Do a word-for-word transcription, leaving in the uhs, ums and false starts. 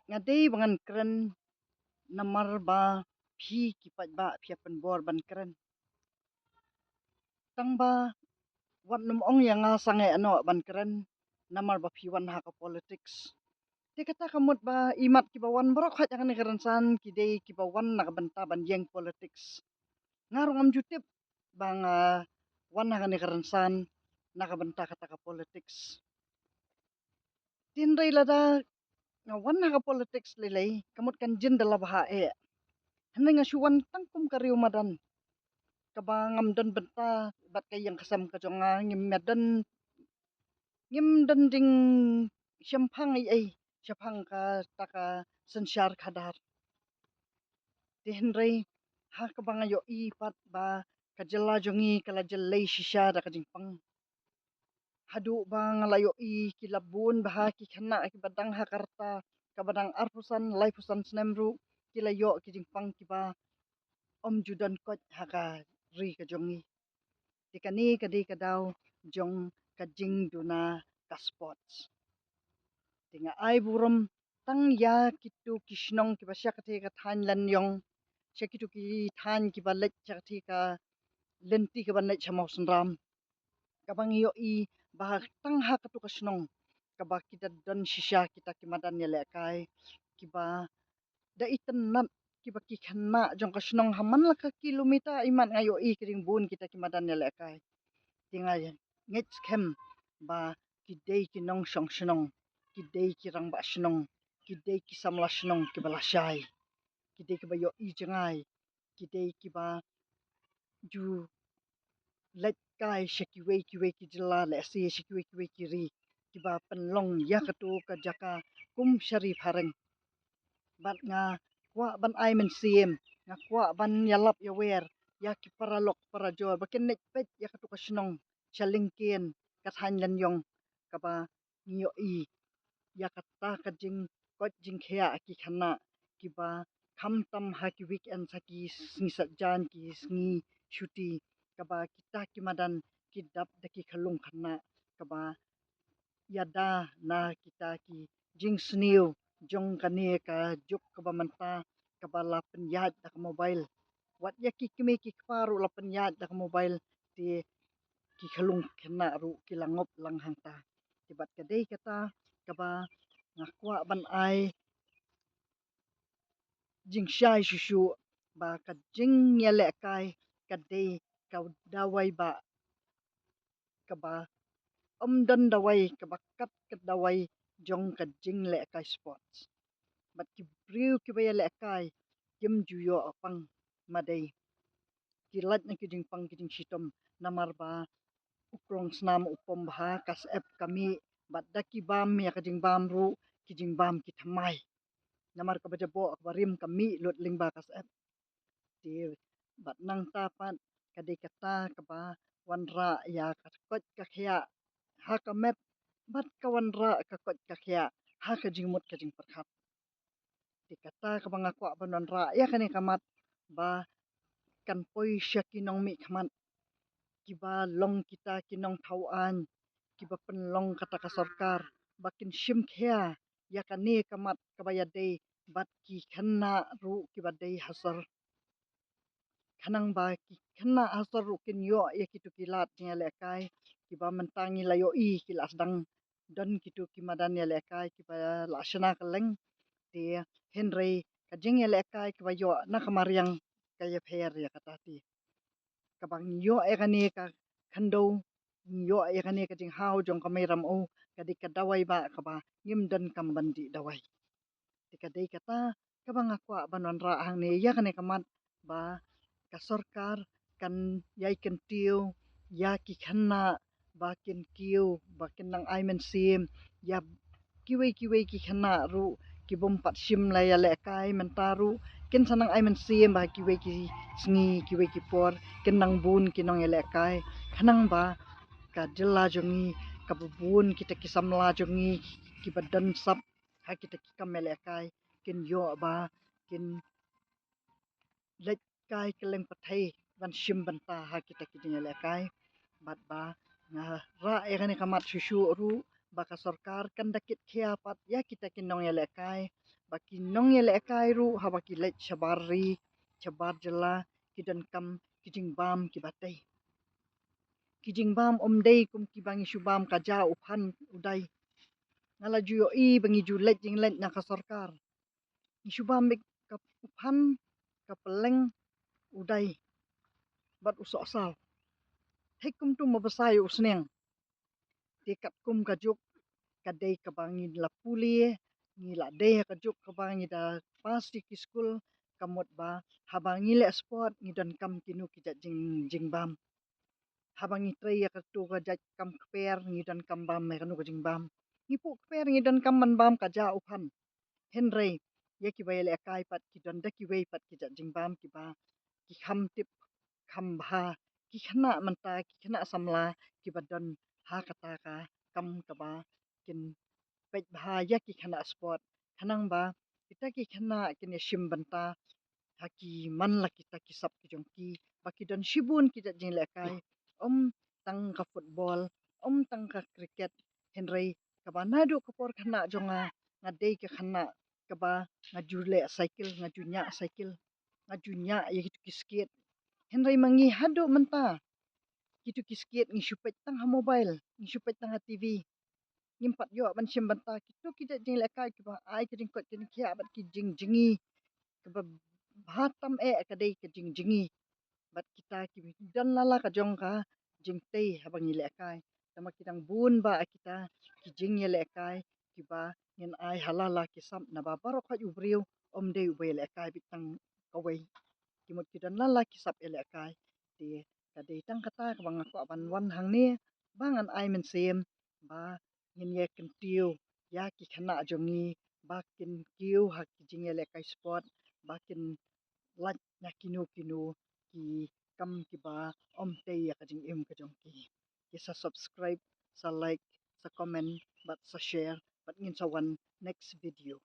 Nga dei ba ngan kren namar ba phi ki paidbah phi ïa pynbor ban kren. Tang ba wat nym ong ïa nga sangeh noh ban kren namar ba phi wan ha ka politics. Te kata ka mut ba imat kiba wan baroh khoit ha kane ka rynsan ki dei kiba wan na ka bynta ban ïeng politics. Nga ruh ngam ju tip ba nga wan ha kane ka rynsan na ka bynta kata ka politics. Hynrei lada nga wan ha ka politics lei lei, ka mut kan jin da la bha eh. Hynrei nga shu wan tang kum ka riew madan kaba ngam don bynta bad ka ïing ka sem ka jong nga, ngim don, ngim don ding shemphang ei ei shaphang kata ka synshar khadar. Te hynrei ha kaba nga ïohi pat ba ka jylla jong ngi ka la jyllei shisha da ka jingpang. Haduh ba nga la ïohi ki la bun bha ki khynnah kiba dang ha ka rta kaba dang arphew san, laiphew san snem ruh ki la ïoh ki jingpang kiba ym ju don koit ha ka ri ka jong ngi. Te kane ka dei ka daw jong ka jingduna ka sports. Te nga ai burom tang ïa kitu ki shnong kiba sha katei ka thaiñ Laniong, sha kitu ki thaiñ kiba leit sha katei ka lynti kaba leit sha Mawsynram. Kaba ngi ïohi ba tang ha katu ka shnong kaba ki da don shisha kita ki madan ïalehkai kiba da itynnat kiba ki khynnah jong ka shnong ha man la ka kilometer imat nga ïohi ki ring bun kita ki madan ïalehkai. Te nga ngeit skhem ba ki dei ki nongshong shnong, ki dei ki rangbah shnong, ki dei ki samla shnong kiba lashai, ki dei kiba ïohi jngai, ki dei kiba ju leit kai sha kiwei kiwei ki jylla lehse sha kiwei kiwei ki ri kiba pynlong ïa katu ka jaka kum sha ri phareng. Bad nga kwah ban ai mynsiem, nga kwah ban ïalap ïawer ïa ki paralok parajor ba kin leit peit ïa katu ka shnong sha lyngkien ka thaiñ Laniong kaba ngi ïohi ïa kata ka jingkoit jingkhiah ki khynnah kiba khamtam ha ki weekend, ha ki sngi Saitjaiñ, ki sngi shuti, kaba kita ki madan ki dap da ki khyllung khynnah kaba ïada na kita ki jingsniew jong kane ka juk kaba mynta kaba la pynïaid da ka mobile. Wat ïa ki kmie ki kpa ruh la pynïaid da ka mobile, te ki khyllung khynnah ruh ki la ngop lang hangta. Te bad ka dei kata kaba nga kwah ban ai jingshai shuh shuh ba ka jingïalehkai ka dei ka dawai ba kaba ym don dawai kaba kat ka dawai jong ka jinglehkai sports. Bad ki briew kiba ïalehkai kim ju ïoh pang madei. Ki lait na ki jingpang ki jingshitom namar ba u krong snam u pom bha, ka syep ka mih, bad da ki bam ïa ka jingbam ruh ki jingbam ki thymmai. Namar kaba jaboh kaba rim ka mih lut lyngba ka syep. Te bad nangta pat ka dei kata kaba wanrah ïa ka koit ka khiah ha ka met bad ka wanrah ka koit ka khiah ha ka jingmut ka jingpyrkhat. Te kata kaba nga kwah ban wanrah ïa kane ka mat ba kan poi sha ki nongmihkhmat kiba long kita ki nongthaw aiñ kiba pynlong kata ka sorkar ba kin shim khia ïa kane ka mat kaba ïadei bad ki khynnah ruh kiba dei ha sor. Khnang ba ki khynnah ha sor ruh kin ïoh ïa kitu ki lad jingïalehkai kiba mynta ngi la ïohi ki la sdang don kitu ki madan ïalehkai kiba la shna kylleng. Te hynrei ka jingïalehkai kaba ïoh na ka mariang ka ïapher ïa kata te. Kaba ngi ïoh ïa kane ka khyndew, ngi ïoh ïa kane ka jinghaw jong ka Mei Ramew ka dei ka dawai ba kaba ngim donkam ban dih dawai. Te ka dei kata kaba nga kwah ban wanrah hangne ïa kane ka mat ba ka sorkar kan ïai kyntiew ïa ki khynnah ba kin kiew ba kin nang ai mynsiem ïa kiwei kiwei ki khynnah ruh ki bym pat shim la ïalehkai mynta ruh kin sa nang ai mynsiem ba kiwei ki sngi kiwei ki por kin nang bun ki nongïalehkai khnang ba ka jylla jong ngi kaba bun kita ki samla jong ngi kiba don sap ha kita ki kam ïalehkai kin ïoh ba kin leit kai kylleng pyrthei ban shim bynta ha kita ki jingïalehkai. Bad ba nga rah ïa kane ka mat shuh shuh ruh ba ka sorkar kan da kit khia pat ïa kita ki nongïalehkai ba ki nongïalehkai ruh haba ki leit shabar ri, shabar jylla, ki donkam ki jingbam kiba tei. Ki jingbam ym dei kum kiba ngi shu bam ka ja, u phan, u dai. Nga la ju ïohi ba ngi ju leit jingleit na ka sorkar, ngi shu bam beit ka, u phan, ka pylleng, u dai bad u sohsaw. Thik kumtu ma ba sa ïa u sneng. Te katkum ka juk ka dei kaba ngi la pule, ngi la dei ka juk kaba ngi da pass ïa ki skul, ka mut ba haba ngi leh sport ngi donkam kino ki jait jing, jingbam. Haba ngi trei ïa kato ka jait kam kper ngi donkam bam ïa kano ka jingbam. Ngi puh kper ngi donkam ban bam ka ja, u phan. Hynrei ïa kiba ïalehkai pat ki don da kiwei pat ki jait jingbam kiba ki kham tip kham bha, ki khynnah mynta, ki khynnah samla kiba don ha kata ka kam kaba kin peit bha ïa ki khynnah sport. Khnang ba kita ki khynnah kin ïashim bynta ha ki man la kita ki sap ki jong ki, ba ki don shibun ki jait jingïalehkai, ym tang ka football, ym tang ka cricket. Hynrei kaba naduh ka por khynnah jong nga, nga dei ka khynnah kaba nga ju leh cycle, nga ju ñiah cycle, nga ju ñiah ïa kitu ki skate. Hynrei ma ngi haduh mynta, kitu ki skate ngi shu peit tang ha mobile, ngi shu peit tang ha T V. Ngim pat ïoh ban shim bynta kitu ki jait jingïalehkai kiba ai ka jingkoit ka jingkhiah bad ki jingjngi. Kaba bha tam eh ka dei ka jingjngi. Bad kita ki don la la ka jong ka jingtei haba ngi lehkai. Tangba ki dang bun ba kita ki jingïalehkai kiba ngin ai ha la la ki sap, naba baroh khoit u briew ym dei uba ïalehkai beit tang kawei. Ki mut ki don la la ki sap ïalehkai. Te ka dei tang kata kaba nga kwah ban wan hangne, ba ngan ai mynsiem ba ngin ïa kyntiew ïa ki khynnah jong ngi ba kin kiew ha ki jingïalehkai sport, ba kin lait na kino kino ki kam kiba ym tei ïa ka jingim ka jong ki. Ki sa subscribe, sa like, sa comment bad sa share, bad ngin sa wan next video.